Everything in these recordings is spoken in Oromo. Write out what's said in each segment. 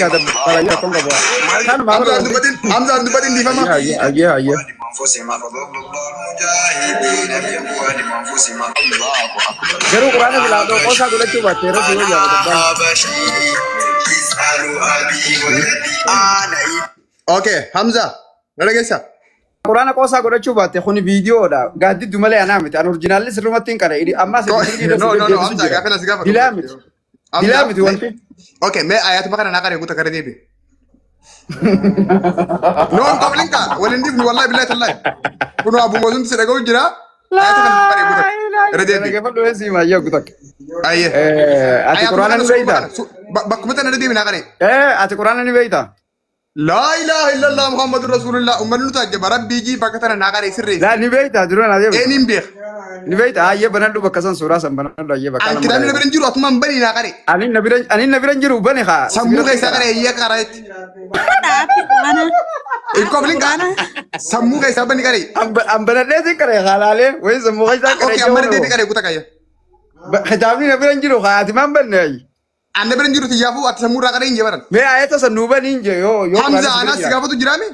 Gaadabbalayyaa akkam qabu. Kanuma Hamza hin dubbatin, Hamza hin dubbatin dhiifama. Ayyee ayyee ayyee. Garuu quraana silaa otoo qoosaa godhachuu baatte irra si wayyaa dabbaan. Okay, Hamza, na dhageessa? Quraana qoosaa godhachuu baatte kuni viidiyoodha. Gaaddiddu malee anaa miti. An orjinaalli sirrumatti hin qara. Ammas No, no, no, Hamza, gaafa na si gaafatu. Dilaa miti. Dilaa miti wanti. Okay, mee ayatuma kana naa qaree guuta kare deebi. No, hin qoblinka, wal hin dhiifnu wallahi billahi tallahi. Kunoo abu mootumti si dhaga'u jira. Ayatuma kana naa qaree guuta. Irra deebi. Dhaggeeffadhu eessi maayyee guuta. Ayyee. Ati quraana ni beektaa? Bakkuma tana irra deebi naa qaree. Ati quraana ni beektaa? Laa ilaaha illallah Muhammadur Rasulullah. Uummanni nu taajjaba. Rabbii jii bakka tana naa qaree sirreessi. Laa ni beektaa dura naa deebi. Eenyuun beeka? Ni beektaa ayyee banadhu bakka san suuraa san banadhu ayyee bakka An nama kitaabni na bira hin jiru atumaan banii naa qaree. Ani na bira ani na bira hin jiru bani haa. Sammuu keessaa qaree eeyyee qareetti. Aappi quraana. Hin qoblinka. Sammuu keessaa bani qaree. An banadhee sin qaree haalaalee wayii sammuu keessaa qaree. Okay, amma deebi qaree guuta qayya. Kitaabni na bira hin jiru haa ati maan banne ayi. An na bira hin jiru tiyyaafuu ati sammuu irraa qaree hin jebaran. Mee ayata san nuu bani hin jee yoo yoo. Hamza quraanni si anaas bira si gaafatu jiraame?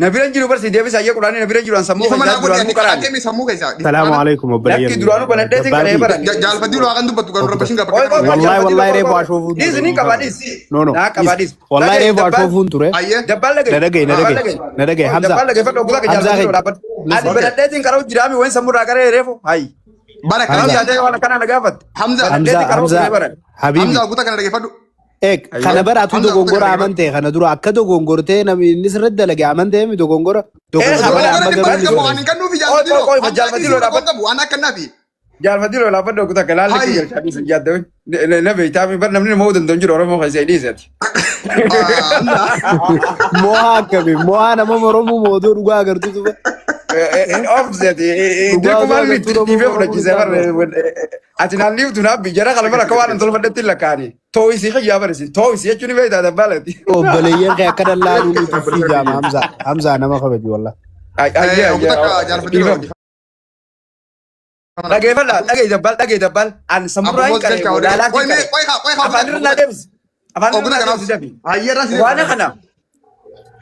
Na bira hin jiru barsi deebisa ayyee quraanni na bira hin jiru an sammuu Ifama keessaa naa godhi duraanuu ati qaraani. qaratee sammuu keessaa. Salaamu alaikum obboleeyyan. Lakki duraanuu banadhee sin qaree baran. Jaalfadii loo kan dubbattu garuu rabbashin gabba. Qoy qoy qoy. Wallahi wallahi reefu ashoofuun ture. Dhiis ni qaba dhiis. No no. Naa qaba dhiis. Wallahi reefu ashoofuun ture. Ayyee. Dabbaan lagee. Na dhagaye na dhagaye na dhagaye Hamza. Dabbaan lagee fadhu ogguu Hamza jaalfadii kee. dhaabbadhu. Ani banadhee sin qara'u jiraami wayin sammuu irraa qaree reefu hayi. Baraka. Kanaaf Hamza. yaadee waan akkana na gaafatte. Hamza. Hamza Hamza Habibi. Hamza guuta kana dhaggeeffadhu. Eeg kana bara atu Hamza, dogongora kana amantee kana dura akka dogongortee namni inni sirriitti dalage amantee mi dogongora dogongora Dogongora amma dhibba garuu ni qabu waan sirreessa. hin kennuufi Qoy qoy jaalfadii qoy loo. jaalfadii loo dhaabbadhu. qabu waan akka naafi. Jaalfadii loo dhaabbadhu ogguu takka laalli Hayi. kiyya galchaadhiis hin yaaddamin. Na beektaa bar namni nama danda'u hin jiru Oromoo keessa dhiisati. Mo'aa akkami mo'aa nama Oromoo mootuu dhugaa agartuu tuba. Off-set. Dhugaa Dirqumaan osoo itti agartuu dhiibee nama fudhachiisee Oromoo bar ati naan dhiibtu naaf jara kana bara akka waan hin tolfadhetti hin lakkaa'ani. Too'isii kiyyaa barisi. Too'isii jechuun ni beektaa dabbaalati. Obboleeyyan kee akka dallaaluu ni tuffii jaama Hamza Hamza nama kabaji wallah. Ayyee Ogguu takka jaalfadii loo. Dhageeffadha dhagee dabbaal dhagee dabbaal an sammuraa hin qaree laalaa Qoy hin qaree. qoy qoy Afaan irra naa deebisi. Afaan irra Ogguu naa takka deebisi dafi. Ayyee irraa si Quraana kana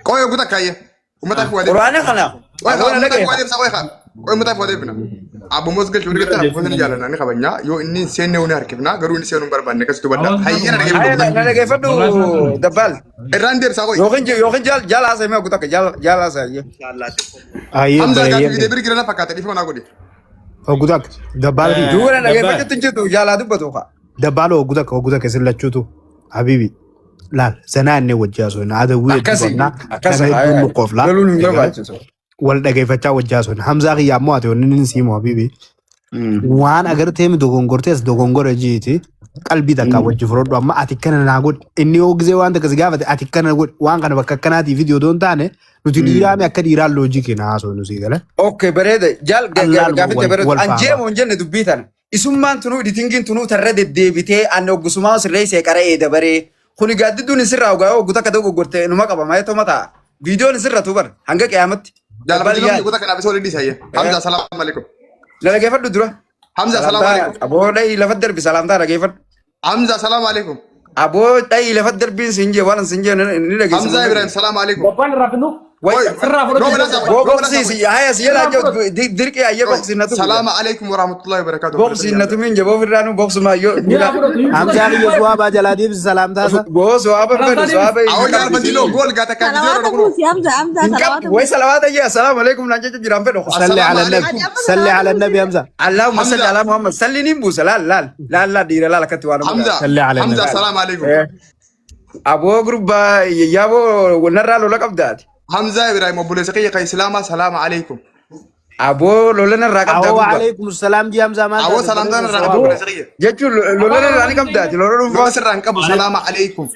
Qoy ogguu takka ayyee. Uummataaf waa deebisa. quraana kana Qoy aboona uummataaf dhagee. waa deebisa qoy qoy uummataaf waa deebina. Abbo Moos galchuu ni galcha abbo ni jaallanna ni kabajna yoo inni hin seenne ni harkifna garuu inni seenuu hin barbaanne akkasitti hubadha. Hayyee na Ayyee dhaggeeffadhu. na dhageeffadhu dabbaal. Irraan deebisaa qoy. Yookiin yookiin jaal jaal haasa'e mee ogguu takka jaal jaal haasa'e ayyee. Ayyee Hamza gaaffii obboleeyyan fidee kee. bira girana fakkaata dhiifama naa godhi. Ogguu takka dabbaal Duuba na dhageeffachuutti hin jirtu jaalaa dubbatu kaa. dabbaal ogguu takka ogguu takka isin lachuutu Habibi laal zanaa inni wajji haasofna adawwii hedduu Akkasi qabna akkas nama hedduun nu qofla. loluun hin barbaachisu. Wal dhageeffachaa wajji haasofna. Hamzaa kiyya ammoo ati wanni inni siimu Habibi. Waan agartee mi dogongortee as dogongora jiiti qalbii takkaa wajji fudhadhu amma ati kana naa godhi inni yoo gisee waan takka si gaafate ati kana godhi waan kana bakka akkanaatii fi odoo hin taane nuti dhiiraa mi akka dhiiraa loojii keenya haasofnu sii gala. Okay bareeda jaal Allaan gaaficha wal bareedu wal an faama. jeemo hin jenne dubbii tana isummaan tunuu editingiin tunuu tarra deddeebitee an oggusumaa sirreessee qara'ee dabaree kuni gaaddidduun hin sirraa ogaa oggu takka dogoggorte numa qaba maayetoo mataa viidiyoon hin sirratu bar hanga qiyaamatti dabbal Jaalfadii loo yaali guuta kanaaf isa olii dhiisa ayyee. Hamza salaamu alaikum. na dhageeffadhu dura Hamza salaamu salaamtaa alaikum. aboo dhahii lafa darbi salaamtaa dhageeffadhu Hamza salaamu alaikum. aboo dhahii lafa darbiin siin jee waan siin jee ni dhageessa Hamza Ibrahim salaamu alaikum. Dabbaan irraa finnu. Way Sirraa Rooba fudhachuu nasa boo rooba boksii nasa si haya si jalaa jiru dirqii ayyee boksii na tumi Salaamu alaikum warahmatullahi wabarakatuh. boksii na tumiin jaboo firraanu boksuma yoo Jala fudhatu. Hamzaa kiyya suwaabaa jalaa deebisi salaamtaa isaa. boo suwaaba fedhu suwaaba Awwa hin jaalfadii loo gool gaata kan Salawaata zeero dhaqnu. buusi Hamza Hamza qabdu salawaata way buusi. salawaata jee assalaamu alaikum naan jecha jiraan fedhu Salli Assalaamu ala nabi alaikum. Ati amma salli salawaata ala nabi buusi. Hamza. Allahumma salli Hamza ala Muhammad salli niin buusa laal laal laal laal dhiira laal akkatti waan nama Hamza gaara. Salli ala Hamza nabi. salaamu alaikum. Aboo gurbaa yaaboo narraa lola qabdaati. Hamza Ibrahim obboleessa kiyya kan Islaamaa salaamu alaikum. Aboo lola narraa qabdaa Awwa gurbaa. alaikum salaam jii Hamzaa maal Awwa taate salaamtaan obboleessa irraa qabdu suwaabaa. obboleessa kiyya. Jechuun lola narraa ni qabdaati lola Lola dhuunfaa. sirraa hin qabu salaamu alaikum.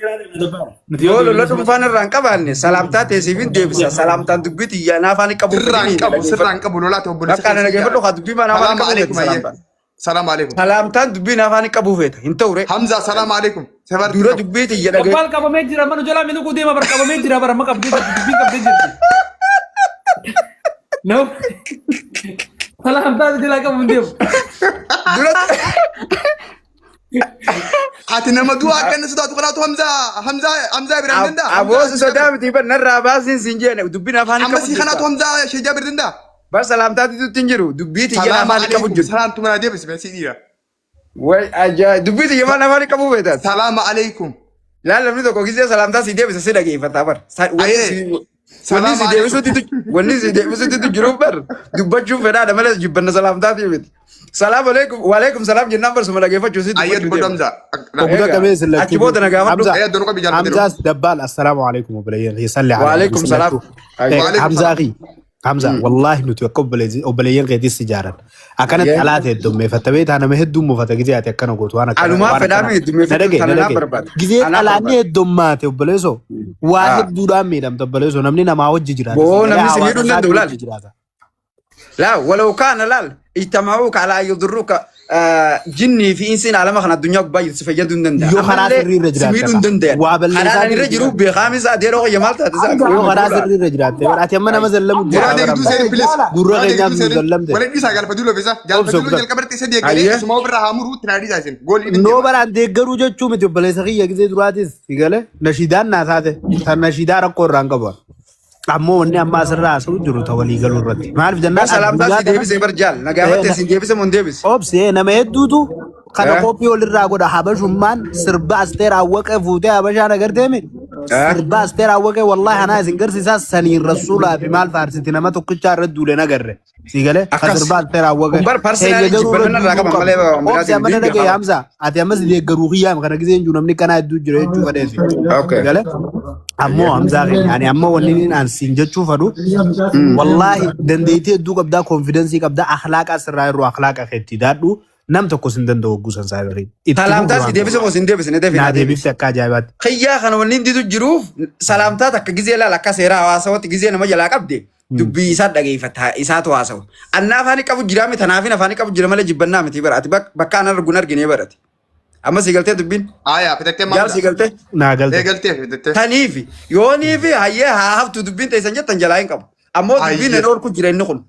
Yoo lola dhuunfaa narraa hin qabaanne salaamtaa teessiif hin deebisa salaamtaan dubbii xiyyaa naafaan hin qabu Sirraa hin fedhiniin qabu sirraa dhageeffadhu. hin qabu lolaati obboleessa Bakka kiyya ana si dhageeffadhu jaalladha. haa dubbii manaa afaan hin Salaamu qabu feete alaikum ayyee. salaamtaan. Salaamu alaikum. Salaamtaan dubbii afaan hin qabu feeta hin ta'u ree. Hamza salaamu alaikum. Sefarti Dura qabu. dubbii xiyya dhagee. Dabbaan qabamee jira mana jalaa miliquu deema bara qabamee jira bara amma qabdee jirti dubbiin qabdee jirti. Nama salaamtaa jalaa qabu hin deemu. Dura Ati nama du'aa akka inni sodaatu kanaatu Hamzaa Hamzaa Hamzaa Ibrahim danda'a. Aboo si sodaa miti bar narraa baasiin siin jeene dubbiin afaan Amma qabu si kanaatu jirta. Hamzaa Sheekh Jaabir danda'a. Bar salaamtaati tutti hin jiru dubbii tiyyan Salaama afaan qabu alaikum. jiru. Salaamtu mana deebisi mee si dhiira. Way ajaa'ib dubbii tiyya maal afaan qabu beektaas. Salaama alaikum. Laal namni tokko gisee salaamtaa si deebisa si dhageeffata bar. Wanni Ayee. si wanni Salaama si alaikum. deebisutti wanni si deebisutti jiruuf bar dubbachuun fedhaadha malee jibbanna salaamtaatii miti. Salaam alaikum waalaikum salaam jennaan bar suma dhageeffachuu si Ayyee dubbachuu dubbadhu deema. Hamzaa. Obbo Egaa, Takka mee isin achi lachuu booda na gaafadhu. Hamza Ayyee addunuu qabi jaalladhu. Hamzaas dabbaal assalaamu alaikum obboleeyyan salli ala nabi Waalaikum isin salaam. lachuu. Waalaikum Hamzaa salaam. fi Hamza wallaahi nuti akka obboleeyyan keetis si jaaran. Akkanatti Ayyee. alaa ta'e heddummeeffatta beektaa nama hedduu muufata gizee ati akkana gootu waan akkana Alumaa waan fedhaa akkana. mi heddummeeffachuu Na dhagaye tana na naaf dhagaye. barbaada. Gizee Anaaf xalaanni barbaada. heddummaate obboleessoo waa Ah. hedduudhaan miidhamta obboleessoo namni namaa hojii jiraata. Boo Si malee namni si hawaasa miidhuu hin isaatii danda'u laal. hojii jiraata. Laa walau kaana laal ijtamaa'uuka alaa yudurruuka jinnii fi insiin alama kana addunyaa gubbaa jirtu si fayyaduu hin danda'an. Yoo karaa Ammallee sirrii irra si jiraatte miidhuu hin qaba. danda'an. Waa Karaan balleessaa ani irra jiru beekaamis adeeroo kiyya maal taate isaa Yoo karaa sirrii irra jiraatte bara ati amma nama zallamu Muraa jirta bara deegduu amma. seeni please. Gurra Muraa keenyaaf deegduu nu seeni. zallamte. Waliin dhiisaa galfaduu lofisa. Obsa Jaalfaduu obsa. jalqabarratti isa deeggaree Ayyee. isuma ofirraa haa muruu itti naa dhiisaa isin. Goolii dhibin Noo deema. baraan deeggaruu jechuu miti obboleessa kiyya gisee duraatis si galee nashiidaan naa taate tan nashiidaa rakkoo irraan qabu. Ammoo wanni amma asirraa haasa'u jiru ta walii galuu irratti. Maaliif Bar jennaan salaamtaa addunyaa si kana deebisee bar jaal. Na gaafatte si deebise moo hin deebise? obsee nama hedduutu kana Eh? koppii walirraa godha habashummaan sirba asteer awwaqee fuutee habashaan agarteemi Eh? sirba asteer awwaqee wallaahi anaa isin garsiisaa saniin rasuulaa fi maal faarsiti nama tokkichaa irra duule nagarre si galee ka Akkas. sirba asteer awwaqee Kun bar keenya personally garuu irra jibbanna irraa duuluu qaban qabu malee waan obsi biraatiin amma na dubbii dhagaye qaba. Hamza ati ammas deeggaruu kiyyaam kana gisee hin jiru namni kanaa hedduu jira jechuu fedheesi Okay. si galee ammoo Hamzaa keenya ani amma wanni inni aan siin jechuu fedhu wallaahi dandeettii hedduu qabdaa konfidensii qabdaa akhlaaqa sirraa yeroo akhlaaqa keetti daadhu nam tokko sin danda'u gusan saayibarii itti fufi Salaamtaa si waan deebise ta'eef moo si hin deebisne deebi naa naa deebisi. deebifte akka ajaa'ibaatti. Kiyyaa kana wanni inni jiruuf salaamtaa takka gizee laal akka seera hawaasawatti gizee nama jalaa qabde dubbii isaa dhageeffata isaatu haasawa. Annaa afaanii qabu jiraa miti tanaafin afaanii qabu jira malee jibbannaa miti bara ati bakka an argu hin argine barati. Amma sii galtee dubbiin Aayaa fitattee jaal maal sii galtee Naa galte. Eegaltee fitattee. taniifi yooniifi hayyee haa haftu dubbiin teessan jettan jalaa hin qabu. Ammoo dubbiin Hayyee. hin dhorku jira inni kun.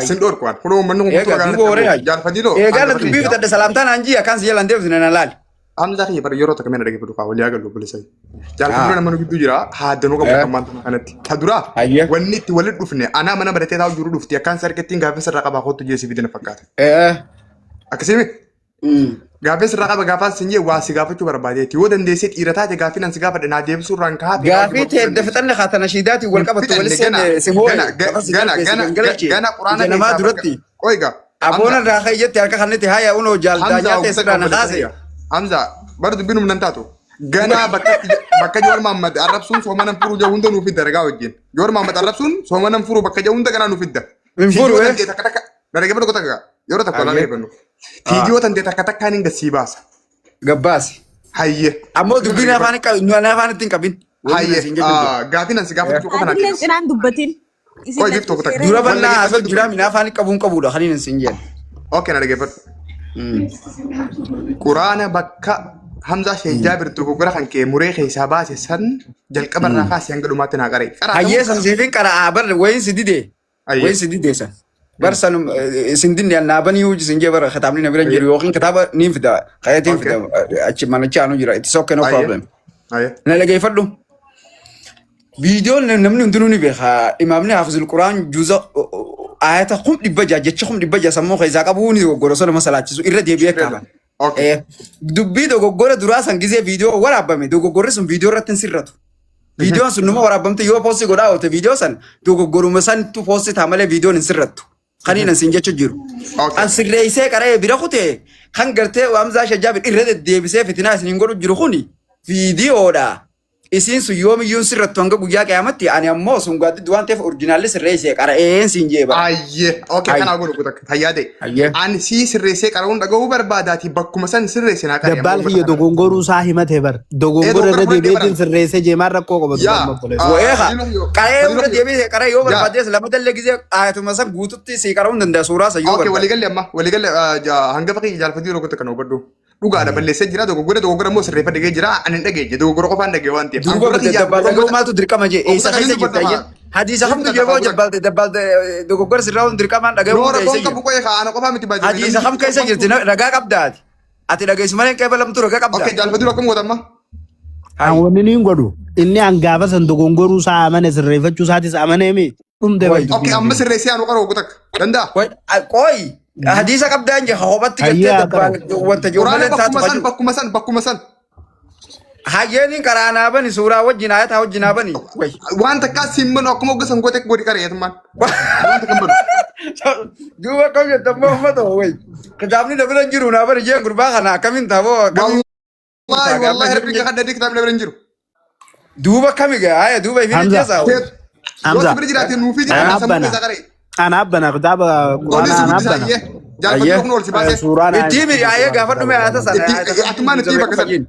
Sin dhorku waan. Kunoo uummanni kun Eegaa duuba horee hayi. Jaalfadiloo. Eegaa na dubbii fitadhe salaamtaan hanjii akkaan si jalaan deebisne na laali. Hamzaa kiyya bara yeroo takka mena dhaggeeffatu kaa walii agallu obboleessa. Jaalfadiloo nama nu gidduu jira haaddanuu qabu kan maanta kanatti. Ta duraa Hayyee. wanni itti walitti dhufne anaa mana baratee taa'u jiru dhufti akkaan sarkettiin gaaffii sirraa qabaa kottu jeessi fidina fakkaata. Akkasii gaaffii sirraa qaba gaafaan sin jee waa si gaafachuu barbaadeeti. Yoo dandeessee dhiira taate gaaffii nan si gaafadhe naa deebisuu irraan kaafee. Gaafii ta'e dafixanne kaatana shiidaatiin wal qabattu wal seenne si hooye gafa si Gana galchee si gana gangalachee gana quraana ija namaa duratti Oiga. aboon irraa ka'e jetti harka kanatti haya unoo jaaldaa nyaatee sirraa na kaase. Hamza bara dubbiin humna hin taatu. Ganaa bakka bakka Joor Mahammad arrabsuun sooma nan furuu jedhu hunda nuuf fidda ragaa wajjin. Joor Mahammad arrabsuun sooma nan furuu bakka jedhu hunda ganaa nuuf fidda. Hin furu, Fiidiyoo eh? tantee takka takka dargaggeessa tokko takka yeroo tokko laa Hayyee. eegannu. Fiidiyoo tantee takka takkaan hin gassii baasa. Gabbaasi. Hayyee. Ammoo dubbiin afaan afaan ittiin qabin. Hayyee. Gaafiin ansi gaafachuu qofa naa Adilleen kenna. cinaan dubbatin. Isin Qoy biftu lachuu takka. seera Dura hin bal'aa haasoo Wal jiraa mina afaan qabuun qabuudha kan inni sin jedhu. Okay na dhaggeeffadhu. Quraana bakka Hamzaa Sheekh Jaabir dogoggora kan kee muree keessaa baase san jalqaba irraa kaasee hanga dhumaatti naa qaree. Qaraa Hayyee san siifin qara'aa bar wayin si dide. Hayyee. Wayin si dide san. Bar san isin dinne annaabanii huji sin jee bara kitaabni na bira hin jiru yookiin kitaaba niin fida kayatiin Okay. fida achi manicha anu jira it's okay no Hayyee. problem. Hayyee. Na dhageeffadhu. Viidiyoon namni hundinuu ni beeka. Imaamni Haafizul Quraan juuza ayata 600,000 jecha 600,000 sammuu keessaa qabu ni dogoggora osoo nama salaachisu irra deebi'ee kaafan. Okay. Dubbii dogoggora duraa san gizee viidiyoo waraabame dogoggorri sun viidiyoo irratti hin sirratu. Viidiyoon sun numa waraabamte yoo poostii godhaa oolte viidiyoo san dogoggoruma santu poostii ta'a malee viidiyoon hin sirrattu. Kaniin an siin jechu jiru. Okay. An sirreessee qara'ee bira kutee kan gartee Hamzaa Shajjaabir irra deddeebisee fitinaa isiniin godhu jiru kuni viidiyoodha. Isiin sun yoomiyyuu hin sirrattu hanga guyyaa qiyaamatti ani ammoo sun gaaddiddu waan ta'eef orjinaalli sirreessee qara'een siin jee bara. Ayyee. Okay Hayyee. kanaa godhu kutakka. Fayyaa ta'e. Hayyee. Ani sii sirreessee qara'uun dhaga'uu barbaadaati bakkuma san sirreesse naa qaree. Dabbaal kiyya dogongoruu isaa himate bar. Dogongora irra dogoggora fudhadhee deebiitiin bara. sirreessee jeemaan rakkoo qabatu Yaa. amma obboleessa. Wa'eeqa qara'ee Fadiloo irra kiyyo. deebi'ee qara'ee yoo Yaa. barbaaddes lama dallee gisee ayatuma san guututti sii qara'uu hin danda'a suuraa san yoo Okay barbaade. waliigalle amma waliigalle hangafa kiyya jaalfatii yeroo kutakka na hubadhu. Dhugaadha balleessee jira dogoggora dogoggora immoo sirreeffadhe gahee jira ani hin dhageenya dogoggora qofaan dhagee waan ta'eef. Duuba Angora kiyyaa dabbal dhaga'umaatu dirqama jee eessa Oggota keessa kan jirta dubbata jee hadiisa kamtu Dubbata jee boo dubbata. dabbal dabbal dogoggora sirraa hun dirqamaan dhaga'uu Noora eessa koon qabu jirti qo'ee kaa'ana qofaa miti baay'ee. hadiisa kam keessa jirti ragaa qabdaati. Ati dhageessu malee hin qeebalamtu raga qabda. Okay, jaalfaduu akkam goota amma? An wanni niin godhu inni an gaafa san dogongoruu isaa amane sirreeffachuu isaatis amaneemi dhumte Way. bar Okay, dubbiin. amma sirreessee anu qaroo takka. Danda'a? Way, qoy hadiisa qabdaan je hophatti Hayyee gartee haa dabbaan qaru. wanta jiru Quraana malee taatu bakkuma san haju. bakkuma san bakkuma san. Hayyeeniin karaa naa bani suuraa wajjin ayataa wajjin naa bani. Way. Waan takkaa siin manu akkuma hogga san goote godhi qareetummaan. Waan takka hin banu. Duuba akkam jetta ammoo ummata way. Kitaabni na bira hin jiru naa bani jeen gurbaa kana akkamiin taaboo akkamiin Wallahi ta'a wallahi rabbi kakadha kitaabni na bira hin jiru. Duuba akkami gaa haya duuba ifin Hamza. ijjeesaa way. Yoo Hamza. si bira jiraate nuufii Anaaf jiraate sammuu bana. keessaa qaree. Anaaf bana kitaaba Olii quraanaa si anaaf guddisa bana. iyyee. Jaalfaduu kun ol si baasee. Suuraan Itti himi ayee gaafadhu mee ayata sana. Itti atumaan itti bakka sana.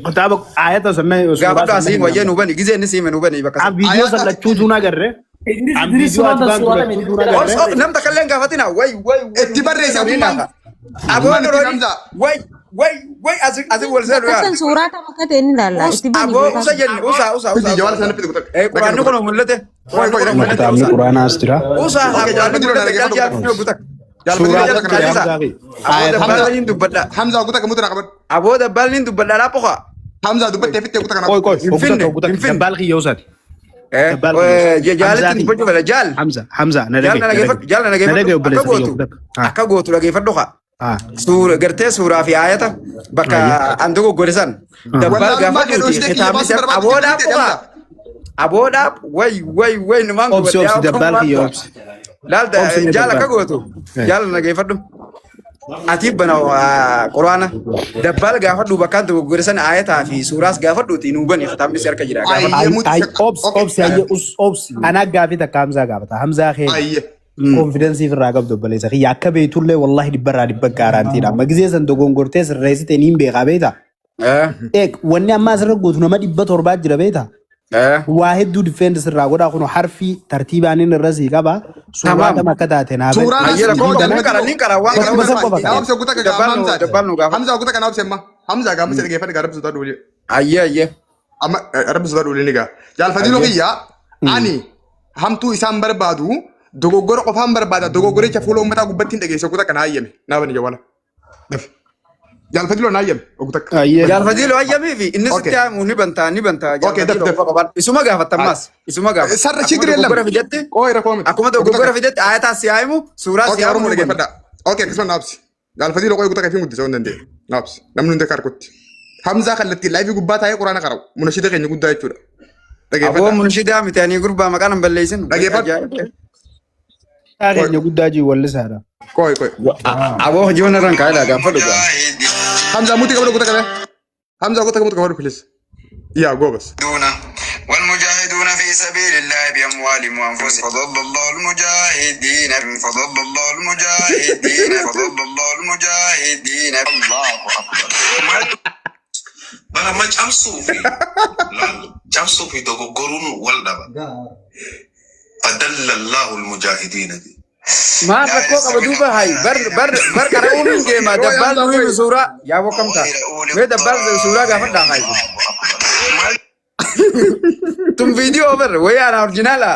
Kitaaba ayata sanna suuraa Gaafadhu sanna asiin wayyee nu bani gizee inni siime nu bani bakka An sana. viidiyoo san lachuutu na agarre. Idris An Idris viidiyoo suuraan ati tan baantu suuraa lachuutu na tamii. Os agarre. os nam takka illee hin gaafatina way way way. Itti barreessi atumaan. Aboo Atumaan itti Rooni Hamza. way way way asi asi wal seenu yaa. Bakka suuraa kam akka ta'e ni ilaalla. Us Itti bani aboo beekaa. usa jenne usa usa usa. Fidi jawaala sana fidi kutak. Eh quraanni kun mul'ate. Quraanni kun mul'ate Kitaabni usa. quraanaa as jira. Usa haa Okay, quraanni jaalfaduu mul'ate jaal dhaggeeffadhu. jaal fi gutak. Jaalfaduu Suuraa takka takka dhaggeeffadhu. Hamzaa fi Aboo ayata dabbaalni dubbadha. Hamza kutak mutura qabadhu. Aboo dabbaalni dubbadha laa poqa. Hamza dubbattee fittee kutak Qoy kana. qoy Hin oguta finne oguta hin finne. dabbaal kiyya usaati. Eh Dabbaal kiyya usaati. Hamzaa jaalitti kiyya. dubbachuu fedha jaal. Hamza Hamza na Jaal dhagaye na na dhageeffadhu dhagaye. jaal na Na dhagaye dhageeffadhu akka obboleessa kiyya gootu oguta. Haa akka gootu dhageeffadhu haa. haa. Suura gartee suuraa fi ayata bakka Ayya. an dogoggore san dabbaal Wallaalummaa gaafa kee duuti dhoositee kiyya kitaabni baasuu san barbaadu aboodhaa jirti qofa Hamza. aboodhaa way way way numaan Obsi gubadhe obsi dabbaal kiyya obsi. laal Obsi mee jaal akka dabbaal. gootu jaal dhageeffadhu ati bana quraana dabbaal gaafadhu bakka an dogoggore san ayataa fi suuraas gaafadhuuti nuu bani kitaabni si harka jira gaafadhu. Ayyee Ay muti ay obsi obsi ayye us obsi. Anaa gaafii takka Hamzaa gaafata. Hamzaa kee Ayyee. Confidence irraa qabdu obboleessa kiyya akka beeytullee wallahi dhibbarraa dhibba gaaraantiidha. Amma gizee san dogongortee sirreessite niin beekaa beektaa? Eeg wanni amma asirra gootu nama 700 jira beektaa? Waa hedduu defend sirraa godhaa kun harfii tartiibaan inni irra sii qaba. Suuraa Tamaam. kam akka taate naa Suuraan Ayyee as rakkoo koo qabu ni qara jaalfaduu. ni qara waan qara Bakkuma san qofa Naa obse kutak Dabbaal nu Hamza. dabbaal nu gaafadhu. Hamza kutak naa obse amma. Hamza gaama dhaggeeffadhu gaa rabbi sodaadhu waliin. Ayyee ayyee. Amma rabbi sodaadhu waliin egaa. Jaalfaduu kiyya ani hamtuu isaan barbaadu dogoggora qofaan barbaada dogoggoricha fuula uummataa gubbatti hin dhageesse kutak kana hayyame naa bani jawala. Jaalfaduu naa hayyame kutak. Ayyee. Jaalfadiiloo hayyamii fi inni Okay. sitti haamu ni bantaa ni bantaa Okay, daf, jaalfadiiloo daf. qofa qaban. Isuma gaafatammaas isuma gaafata. Sarra Akkuma chigir dogoggora yelam. fidetti Qooyi rakkoo miti. akkuma dogoggora fidetti ayataa si haayimu suuraa si Okay, haamu Oromoo nu banta. dhaggeeffadhaa. Okay, akkasuma naabsi. Jaalfadii loqoo eeguu takka ifiin guddisuu hin danda'e. Naabsi. Namni hundi akka harkutti. Hamzaa kallattii laayifii gubbaa taa'ee quraana qara'u. Munashida keenya guddaa jechuudha. Aboo Dhaggeeffadhaa. munshidaa miti ani gurbaa maqaan hin balleessin. Dhaggeeffadhu. Keenya guddaa jiru wallisaadha. Qooyi qooyi. Aboo hojii waan irraan kaa'edha gaafadhu gaa. Hamzaa mutii qabadhu guuta qabee. Hamzaa guuta mutii qabadhu please. Yaa goobas. والمجاهدون في سبيل الله بأموالهم وأنفسهم فضل الله المجاهدين فضل الله المجاهدين فضل الله المجاهدين الله أكبر Bara amma cabsuu fi laal cabsuu fi dogoggoruun wal dhaba. Fadalla Allahu almujaahidiina jedhe. Maal rakkoo qaba duuba hay bar bar bar qara'uun hin deema dabbaal nu himu suuraa yaa boqqamta mee dabbaal suuraa gaafadhaa hay tun viidiyoo bar wayii ana orjinaala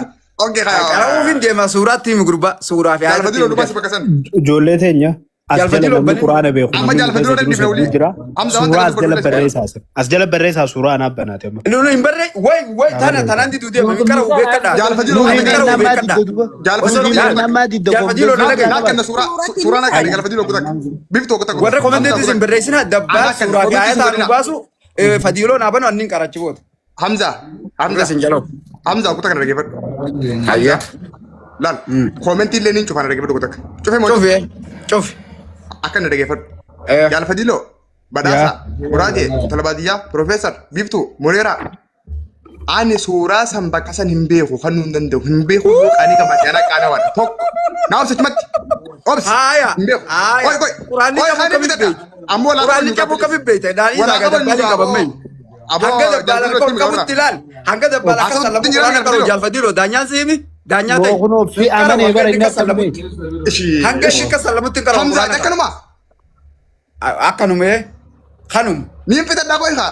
Okay, qara'uuf hin deema suuraatti himi gurbaa suuraa fi ayatatti Jaalfadii himi loluu baasi bakka san. Ijoollee teenya as jala Jaalfadii namni lolbanii quraana beeku Amma namni nu jaalfadii keessa loluu jiru dhiifne hedduu olii. jira. Hamza waan Suuraa takka as jala dubbadhu barreessaa as. As jala barreessaa suuraa anaaf banaate amma. Nu nu hin barre way way tana tanaan diduu deema hin qara'u beekadha. Jaalfadii Nu loluu hin qara'u Nama beekadha. didda duba. Jaalfadii Osoo loluu laal Nama didda jaalfadii loluu konfidensii dhagaye. Naa kenna suuraa suuraa naa kenna jaalfadii loluu takka. Biftuu takka. Warra komenteetis hin barreessina dabbaa Anaa kenna suuraa fi komenteetis ayataa nu godhina. baasu fadiiloo naa banu annin qarachi boota. Hamza Hamza Hamza sin jaloo. Hamza kutaa kana dhaggeeffadhu. Hayya. Laal koomentii illee niin cufaan dhaggeeffadhu kutaa. Cufee moo Cufi cufi. akka inni dhaggeeffadhu. Jaalfadiloo Badhaasa Muraatee Intala Baadiyyaa Piroofeesar Biiftuu Mureeraa. Ani suuraa san bakka san hin beeku kan nuun danda'u hin beeku yoo qaanii qabaate ana qaanawaadha tokko. Naa obsi achumatti. Obsi. Haaya. Hin beeku. Haaya. Qoy qoy. Quraanni Qoy cabuu kaanii kamitti bitadha. beekta? Ammoo laa Quraanni cabuu kamitti beekta? Daadhii Walaa isaa qaban dabbalii nugaa qaban mee? aboo Hanga dabbaala jaalfadiloo itti qabutti ilaal. Hanga dabbaala akka Haasawutti sallamu jira quraana qaru jaalfadiloo. jaalfadiloo daanyaan siimi daanyaa ta'e. Kunoo fi Hin qaramu amanee hanga bara inni inni akka akka sallamutti. beeku. Hanga inni akka sallamutti hin qaramu Hamza quraana qara. akkanuma. Akkanumee kanum Niin fixadhaa qoy haa.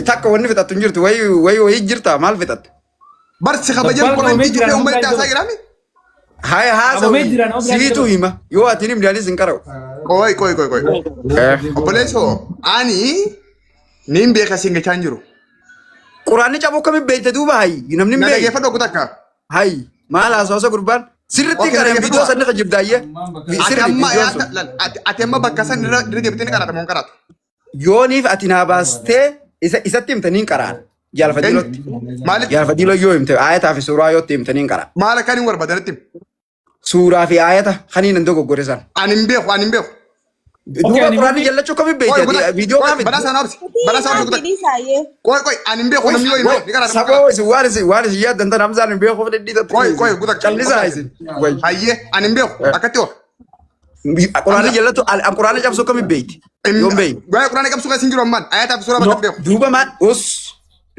takka wanni fixattu hin jirtu wayi wayi wayi jirta maal fixatte? Barsi kabajan Dabbaal qabamee komentii jira cufee nama uummata hundaa haasaa iddoo. jiraami. Haya Qabamee haasawi jira nama biraa siitu jira. hima yoo ati hin himne anis hin qara'u. Qoy qoy qoy qoy. Obboleessoo ani niin beeka siin gachaa hin jiru. Quraanni cabuu akkamiin beekte duuba hayi namni hin Na beekne. dhaggeeffadhu okku takka. Hayi maal haasawasa gurbaan sirriitti Okay, qareen dhaggeeffadhu. viidiyoo sanni kijibdaayyee. Ati Sirri amma viidiyoon sun. ati amma bakka san irra irra deebitee ni qaraata moo hin qaraatu? Yooniif ati naa baastee isa isatti himte niin qaraan. Jaalfadiilotti. Maaliif Jaalfadiiloo yoo himte aayataa fi suuraa yoo itti himte niin qara. maal akka inni barbaadanitti himi? Suuraa fi aayata kaniin hin dogoggore san. Ani hin beeku ani hin beeku. Duuba ani quraanni miti. jallachuu kamiin Qoy beekte guta viidiyoo qoy maa fidde? badhaasa na obsi badhaasa obsi guta Dhiisaa ayyee. qoy qoy ani hin beeku namni yoo hin beeku ni qaraata moo hin Saboo qaraatu? isin waan isin yaaddan tan Hamzaan hin beekuuf dhidhiitatti Qoy qoy guta callisaa isin. Way. Hayyee ani hin beeku akkatti hoo. Quraanni jallatu an quraanni cabsuu kamiin beekte? Yoon beekne. Waa'ee quraana qabsuu keessa hin jiru ammaan ayataa fi suuraa bakka hin beeku. Duuba maal us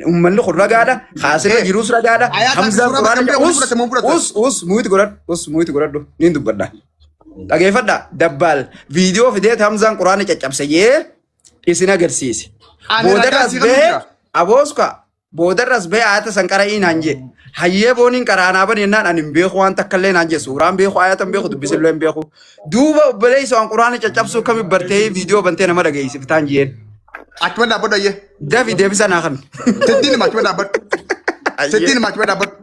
uummanni kun ragaadha haasirra jirus ragaadha Ayataa fi Hamzaan suuraa bakka hin quraana beeku ni us fudhate moo hin fudhatu? us us muuyiti godhadhu us muuyiti godhadhu niin dubbadha. Dhageeffadha dabbaal viidiyoo fideet Hamzaan quraana caccabse jee isin agarsiise. Ani ragaa Boodarras sii kennuu bee jira. abooska boodarras bee ayata san qara'ii naan jee. Hayyee booniin qaraanaa bani jennaan ani hin beeku waan takka illee naan jee suuraan beeku ayata hin beeku dubbisillee hin beeku. Duuba obboleessa waan quraana caccabsuu kami bartee viidiyoo bantee nama dhageessiftaan jeen. Achuma dhaabbadhu ayyee. Dafi deebisa naa kan. Sittiin hima achuma dhaabbadhu. Sittiin hima achuma dhaabbadhu.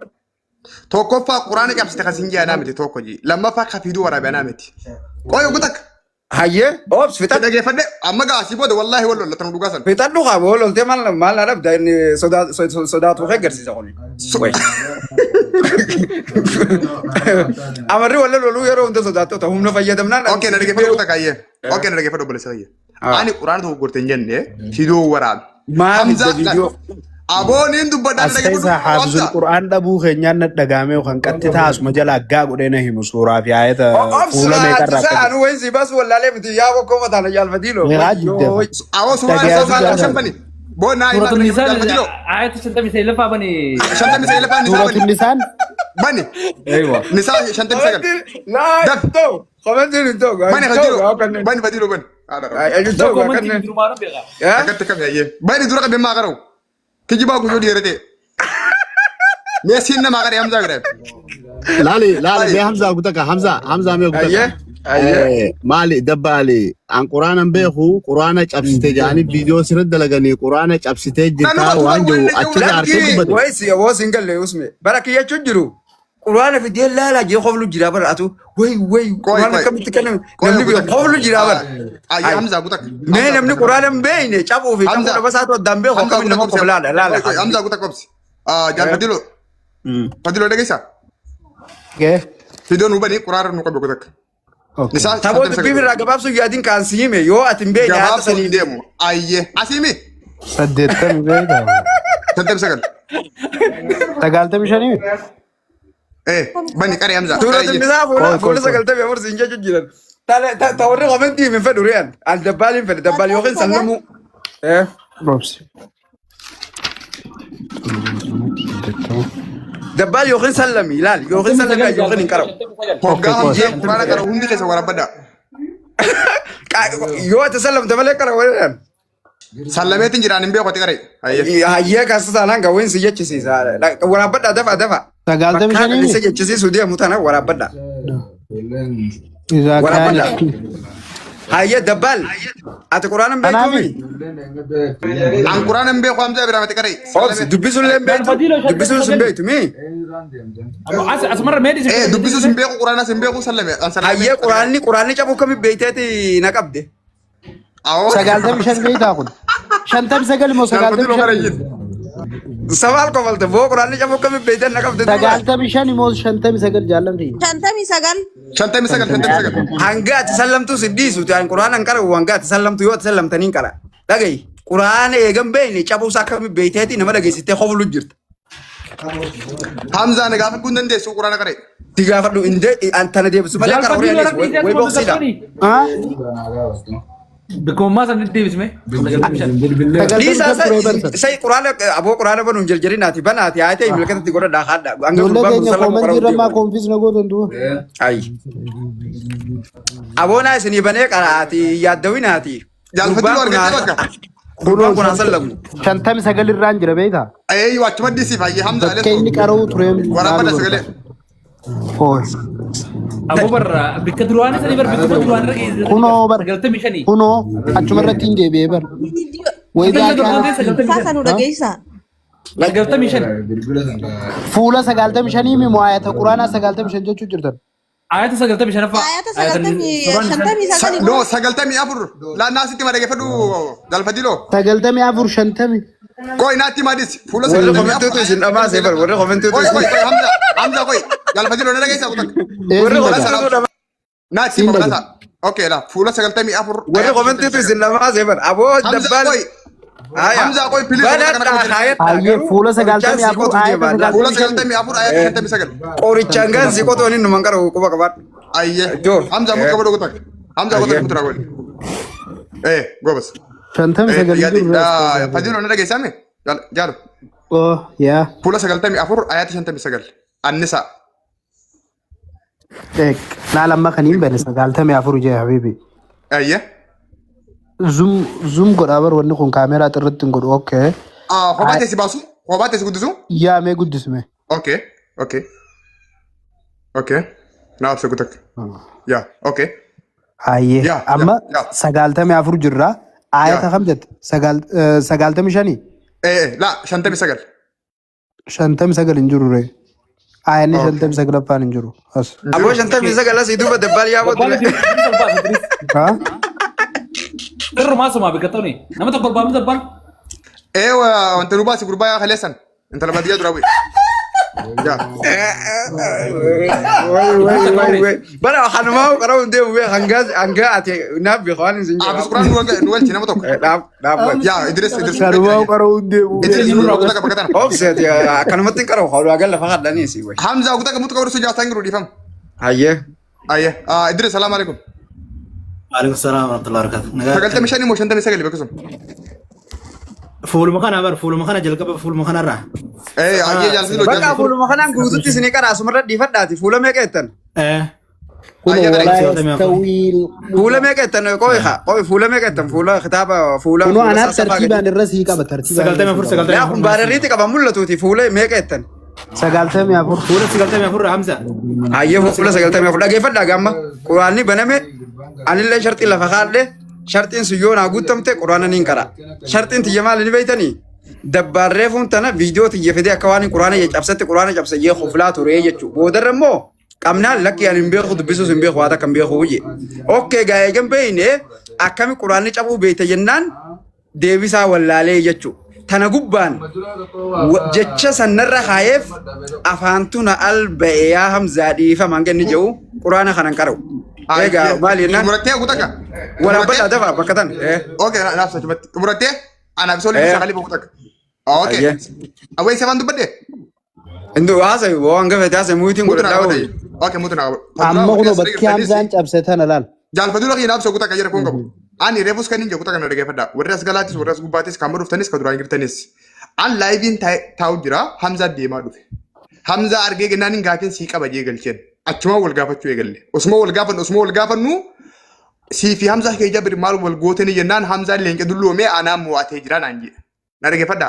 Tokkoffaa quraana cabsite kan siin jee anaa miti tokko jee. Lammaffaa ka fiiduu waraabe anaa miti. Qoy oguu takka. Hayyee obs Si fixadhu. dhageeffadhe amma gaa asii booda wallaahi wal lolla tan dhugaa san. Fixadhu kaa boo loltee maal maal na dhabda inni sodaatu kee agarsiisa kun. Way. Amarri wal loluu yeroo hunda sodaattota humna fayyadamnaan. Okay na dhageeffadhu oguu takka ayyee. Okay na dhageeffadhu obboleessa kiyya. Ani quraana tokko gorte hin jenne fiduu waraabe. Maaf Hamzaa hidda viidiyoo. Abooniin dubbadhaan As keessa haafizul Qur'aan dhabuu keenyaan na dhagaamee yookaan qatti taasuma jala aggaa godhee na himu suuraa fi ayata fuula meeqarraa Obsa akka anu wayin si baasu wallaalee miti yaa bokkoo mataan jaalfatiilo. Meeqaa jiddeefa? Awoo suuraa Dhagayaa isaa jaalladha. shan bani. Boo naa himaa Suuratun Nisaan jaalfatilo. ayata 59 bani. 59 nisaa Suuratun bani. Nisaan Bani. Eewa. Nisaa 59. Laa Daf. ta'u komentiin hin ta'u. Bani fadilo. Bani fadilo bani. Tokko manti jiru maal beeka. Akkatti kam yaayyee. Bani dura qabee maa qara'u. Kijibaa guyyoo dhiyeerate. Mee siin namaa qaree Hamzaa godhe. Laali laali mee Hamzaa gutaka Hamzaa Hamzaa mee gutaka. Ayyee ayyee. Maali dabbaali an quraana hin beeku quraana cabsite jedhanii viidiyoo sirra dalaganii quraana cabsitee jirtaa waan jiru achirra harkee Lakki dubbate. wayisi yoo sin galle usme bara kiyya jiru quraana fidee laala jee koflu jira bara atu way way quraana akkamitti kenname namni biyya koflu jira bara. Ayyee Hamzaa gutaka. Mee namni quraana hin beekne cabuu fi cabuu Hamza. dhaba isaatu addaan beeku Hamzaa akkamiin gutaka nama obsi. koflaadha laala. Hamzaa gutaka obsi. Jaal Fadilo. Fadilo dhageessaa. Gee. Fidoo nu bani quraana nu qabu gutaka. Okay. Nisaa Taboo 59. dubbii irraa gabaabsuu yaadiin kaan si hime yoo ati hin beekne haata Gabaabsuu hin sanii. deemu. Ayyee. Asiimi. 80 beekaa. 59. 95? Bani qaree Hamzaa. Suuratu Nisaa fuula Qoy, qoy, fuula qoy. 94 siin jechuun jiran. Ta warri komentii hin fedhu ri'an. Al dabbaal hin fedhe dabbaal yookiin sallamuu. Obsi. Dabbaal yookiin sallami ilaali yookiin sallami yookiin hin qara'u. Hoggaa Okay, qoy. Hamzaa quraana qara'u hundi keessa waraabadha. Yoo ati sallamte malee qara'u jedhan. Sallameetiin jiraan hin beeku ati qaree. Ayyee. Hayyee kaasa taanaan gawween si jechisiisa. Waraabbadhaa dafa dafa. Sagaltamii Bakka shanii? isa jechisiisu deemu tana waraabbadhaa. Isaa Waraabbadhaa. kaani. Hayyee dabbaal ati quraana hin Kanaafi? beektuu? An quraana hin beeku Hamzaa Ibrahim ati qaree. Obsi dubbisuullee hin beektu. Dubbisuus hin beektu mii? Asumarra mee dhisi. Dubbisuus hin beeku quraanas hin beeku sallame. An sallame. Hayyee quraanni quraanni cabuu kami beekteeti na qabde. Awoo. 95 beektaa kun? 59 moo 95? Sabaal kofalte boo quraanni cabuu kami beektee na qabde. 95 moo 59 jaallamti? 59. 59 59. Hanga ati sallamtu si dhiisu ta'an quraana hin qara'u hanga ati sallamtu yoo ati sallamtanii hin qara. Dhagayi quraana eegan beekne cabuusaa akkami beekteeti nama dhageessistee koflu jirta. Hamzaa na gaafachuu hin dandeessu quraana qaree. Si gaafadhu indee tana deebisu malee qara horii anis way boqsiidha. Ah? Bikkummaa san deebisme. 95 Dhiisaa ture barsan. sai quraana aboo quraana banuun jarjarinaati banaati haa ta'e milkatatti godhadhaa haadha. Hanga Ijoollee gurbaan kun keenya sallamu koomentii qara'u irra maa deemu. koonfiis na gootan duuba. Ayi. Aboonaa isinii banee qaraati yaaddawinaati. Jaalfatilu argattee bakka. Gurbaan kun haa sallamu. 59 irraan jira beektaa? Eeyyuu achuma dhiisiif hayyee Hamzaa Bakka inni qara'u ture. Waraabadha sagalee. Qoy. Aboo barra bikka duraanii sanii bar bikkuma duraan irra geessisanii Kunoo bar 95. kunoo achuma irratti hin deebi'ee bar. Wayidaa Sagaltamii kaana sagaltamii Isaa sanuu dhageessaa. 95. Fuula 95 mi ayata quraanaa 95 jechuu jirtan. Ayata 95ffaa. Ayata 59 No, 94. Laa naasitti ma dhaggeeffadhu galfadiloo. 94 50. Qoy naatti madis. Fuula Warri 94. komentuutu isin dhamaasee bar warri komentuutu Qoy isin qoy qoy Hamza Hamza qoy galfadiloo na dhageessaa kutan. warri Eesin dhaga. komentuutu dhama Naatti Siin ma dhaga. fudhata. Okay la fuula 94. Warri komentuutu isin dhamaasee bar aboo Hamza dabbaal qoy. Haya. Hamza qoy please. Banadhaa haayadhaa Hayyee garuu fuula qorichaan sagaltamii si afur qotuu ayata deema laal. Fuula 95. 94 ayata 59. Qorichaan gaan si qotuu inni numan qaru quba qabaadhu. Ayyee. Joo. Hamza muka godhu kutak. Hamza kutak Ayyee. mutura godhu. Eh gobas. Shantamii Eh sagal hin yaadi jiru rees. Fadilo na dhageessame. Jaalo. Oh yaa. Fuula 94 ayata 59. Annisa. Eek laal amma kan hin bane 94 jee habibi. Ayyee. Zoom zoom godhaa bar wanni kun kaameeraa xirritti hin godhu okay. Ah kophaa teessi baasu. Kophaa teessi guddisu. Yaa mee guddisme. Okay. Okay. Okay. Naaf se kutak. Yaa. Okay. Hayyee Yaa. amma Yaa. 94 jirra. Ayata Yaa. kam jette? 95? Eh la 59. 59 hin jiru ree. Ayanni Okay. 59ffaan hin jiru. As. Aboo 59 asii duuba dabbaal yaa Dabbaal booddee. Ha? Sirrumaa sumaa bikka ta'uni. Nama tokko olbaafni dabbaal. Eh wanta nu baasi gurbaa yaa kaleessan. Intala baadiyyaa duraa bu'e. Yaa. Way way way way. Bara hanumaa qara'u hin deemu bee hangaa hangaa ati naaf beeku waan isin Abis jedhu. Quraan nu galchi nama tokko. Dhaab dhaab. Yaa Idris Idris. Kanumaa qara'uu hin deemu. Idris nu kutaa qaba katana. Obseeti akkanumatti hin qara'u hawlaa galla faqa dhanii si way. Hamza kutaa qabutu qabdu sujaa jiru dhiifama. Hayyee. Ayyee. Idris salaam alaikum. Waalaikum salaam warahmatullahi wabarakatuh. Nagaa 95 moo 59 bakka sun. Fuuluma kana bar fuuluma kana jalqaba fuuluma kanarraa. Eh ayyee jaalfiloo Bakka jaalfiloo. fuuluma kanaan guututti isinii qara asumarra dhiifadhaati fuula meeqa jettan? Eh Kunoo Ayyee walaa 94. yastawiil. Fuula meeqa jettan qo'i haa qo'i fuula meeqa jettan fuula kitaaba fuula Kunoo fuula anaaf sassafaa gadi. tartiibaan irra sii qaba tartiibaan irra 94 sii qaba. Laa kun 94 baarariitti qaba mul'atuuti fuula meeqa jettan? 94. Fuula 94 Hamza. Hayyee fuula 94 dhageeffadhaa gaamma quraanni baname anillee sharxii lafa kaadhe sharxiin sun yoo naa guutamte quraana niin qara sharxiin tiyya maali ni beeytanii dabbaarree fuun tana viidiyoo tiyya fidee akka waan quraana cabsatti quraana cabsa jee koflaa ture jechuu boodarra immoo qabnaan lakki ani hin beeku dubbisuus hin beeku waa takka hin beeku jee okkee gaa eegan beeyne akkami quraanni cabuu beeyte jennaan deebisaa wallaalee jechuu tana gubbaan jecha sannarra kaayeef afaantu na alba'e yaa Hamzaa dhiifama hanga inni jedhu quraana kanan qara'u. Egaa maali jennaan Xumurattee kutaa ka. waraabadhaa dafa bakka tan. Okay naaf sachumatti. Xumurattee anaaf soolii sagalee boqota. Okay. Ayyee. Awwee sabaan dubbadde. Indu haasa'e waan gafete haasa'e muuytiin Mutu naa godhadhaa qabadde. oolu. Okay mutu naa qabadde. Amma kunoo bakki Hamzaan cabse tana laal. Jaalfaduu lakii naaf sokuta kan jedhu kun qabu. Ani reefus kan hin jedhu kutaa kana dhaggeeffadha. Warri as galaatis warri as gubbaatis kan dhuftanis kan duraan jirtanis. An laayiviin taa'u jira Hamzaa deemaa dhufe. Hamzaa argee gennaan hin gaafiin sii qaba jee galcheen. Achuma wal gaafachuu eegalle. Osuma wal gaafannu osuma wal gaafannu sii fi Hamzaa kee jabir maal wal gootanii jennaan Hamzaan leenca dulloomee anaan mo'atee jira naan jedhe. Na dhaggeeffadha.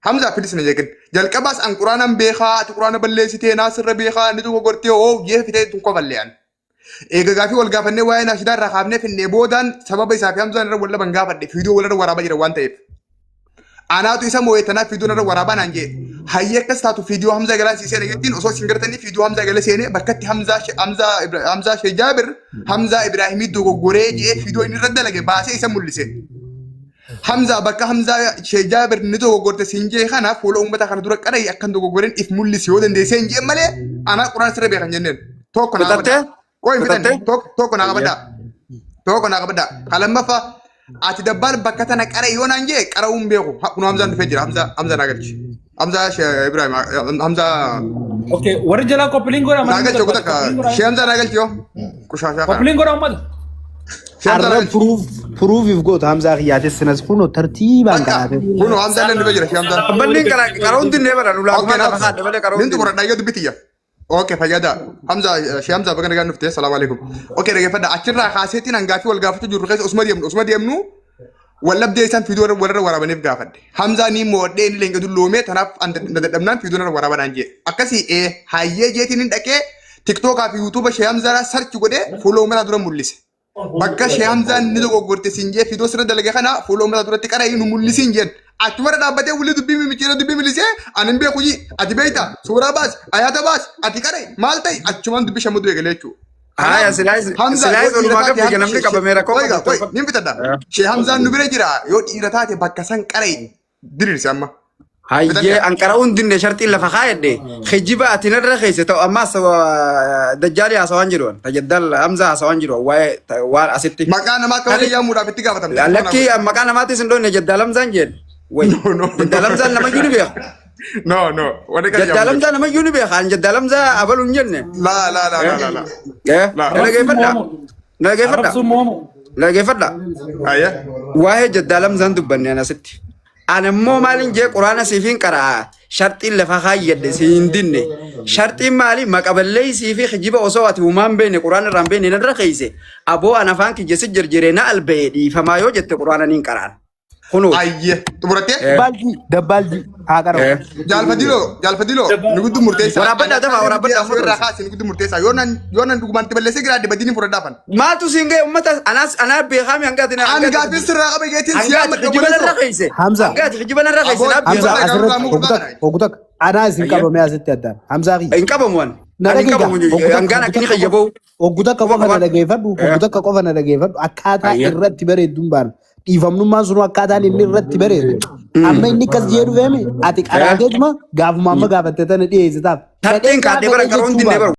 Hamzaa filis na jeeqin. Jalqabaas an quraanaan beekaa ati quraana balleessitee naa sirra beekaa inni tokko gortee oo jee fitee tun kofallee an. Eega gaafii wal gaafannee waa'ee naashidaa irraa kaafnee finnee boodaan sababa isaa fi Hamzaan irra wal dhaban gaafadhe fiidoo walirra waraabaa jira waan ta'eef. Anaatu isa moo'ee tanaaf fiidoo irra waraabaa naan jee. Hayyee akkas taatu fiidiyoo Hamzaa galaa sii seene jettiin osoo isin gartanii fiidiyoo Hamzaa galee seenee bakkatti Hamzaa Hamzaa Hamzaa Shee Jaabir Hamzaa Ibraahimii dogoggoree jee fiidiyoo inni irra dalage baasee isa mul'ise. Hamzaa bakka Hamzaa Shee Jaabir ni dogoggorte siin jee kana fuula uummata kana dura qara'ii akkan dogoggoreen if mul'isi yoo dandeessee hin jeen malee anaa quraan sirra beekan jenneen. Tokko naa Fixattee? qabadhaa. Qoy hin fixanne. Fixattee? Tokko naa qabadhaa. Tokko naa qabadhaa. Ka lammaffaa ati dabbaal bakka tana qara yoo naan jee qara'uu hin beeku. Kunoo Hamzaan dhufee jira. Hamzaa Hamzaa naa galchi. Hamzaa Shee Ibrahim Hamzaa Okay, warri jalaa koppiliin godha naa galchi ogu takka. Shee Hamzaa naa galchi yoo. Qushaashaa kana. Koppiliin godha uummata. Shee Hamzaa naa Arra galchi. puruuf puruufiif goota Hamzaa kiyyaatis sinas kunoo tartiibaan Bakka kanaafee. kunoo Hamzaa illee dhufee jira Shee Hamzaan. Abballiin qara'u hundi ni bara Okay, lulaagumaa lafa naaf. kaadhe malee qara'u Nin hundi. xumura dhayyoo dubbitiyya. Okay, fayyada. Hamza, Shee Hamza baga nagaan dhufte. Salaamu alaikum. Okay, dhaggeeffadha. Achirraa kaaseetiin hangaafii wal gaafachuu jirru keessa osuma deemnu osuma deemnu wal dhabdee isaan fiidoo walirra waraabaniif gaafadhe. Hamzaa ni mo'adhee inni leenca dulloomee tanaaf an na dadhabnaan fiidoo narra waraabanaan jee. Akkasii ee hayyee jeetiin hin dhaqee TikTokaa fi YouTuba Shee Hamzaa search godhee fuula uummataa dura mul'ise. Bakka Shee Hamzaan ni dogoggorte siin jee fidoo sirra dalage kana fuula uummataa duratti qara'ii nu mul'isiin jeen. Achumarra dhaabbatee wulii dubbii mimicciirra dubbii milisee ani hin beeku jii ati beekta suuraa baasi ayaata baasi ati qara'i maal ta'i achumaan dubbii shamaduu eegalee jechuudha. Haya silaayis Hamzaa silaayis yoo dhiira walumaa taate gabbi namni qabame rakkoo Qoy qabu. qoy nin fitadha. Shee Hamzaan nu bira jira yoo dhiira taate bakka san qara'i diriirsi amma. Hayyee an qara'uun dinne sharxiin lafa kaayadhe kijiba ati narra keesse ta'u ammaas dajjaali haasawaan jiru tajaddal Hamzaa haasawaan jiru waa'ee waan asitti. Maqaa namaa akka walii yaamuudhaaf itti gaafatamte. Lakkii maqaa namaatis hin dhoofne Jaddaal Hamzaan jeen. Way No, no, no. Jaddaal Hamzaan namayyuu ni beeka. No, no. Wanni kan Jaddaal Hamzaa namayyuu ni beeka. An Jaddaal Hamzaa abalu hin jenne. La, la, la, la, la, la. Eh, La. na dhageeffadha. Na dhageeffadha. Arrabsuun moomu. Na dhageeffadha. Ayya. Waa'ee Jaddaal Hamzaan dubbanne an asitti. An immoo maalin jee quraana siifin qara'a. Sharxiin lafa kaayyadhe si hin dinne. Sharxiin maali? Maqaballeessii fi kijiba osoo ati humaan hin beekne quraana irraa hin beekne narra keeyse. Aboo an afaan kiyya si jirjire na alba'e dhiifamaa yoo jette quraana niin qara'an. Kunuuti. Ayye. Xumurattee? Dabbaalji dabbaalji haa qara'u. Jaalfadiloo, jaalfadiloo, ni guddu murteessaa. Waraabbadhaa dafaa, waraabbadhaa Asii irraa kaasi ni guddu murteessaa. Yoo nan yoo nan dhugumaan itti balleessee jiraadhe badii ni fudhadhaa fan. Maaltu siin ga'e uummata anaas anaa beekaami hanga ati Ani gaaffii sirraa qaba geetiin si hanga ati amma kijiba narra keeyse. Hamza. Hanga ati kijiba narra keeyse naa Hamza beekaa. asirratti hoggu takka hoggu takka anaa isin qabame asitti addaan. Hamzaa kiyya. Hin qabamu ani. Na Ani hin dhageessa. qabamu. Hangaan akka inni kayyaboo. Hoggu takka qofa na dhageeffadhu. Hoggu takka qofa na dhageeffadhu. Akkaataa irratti bareedduun baana. Dhiifamnummaan sunuu akkaataan inni irratti bareedu. Amma inni akkas jee dhufeemi ati qaraateetuma gaafuma amma gaafatte tana dhiyeessitaaf. Tarteen kaadhee bara qaroon dinnee bara.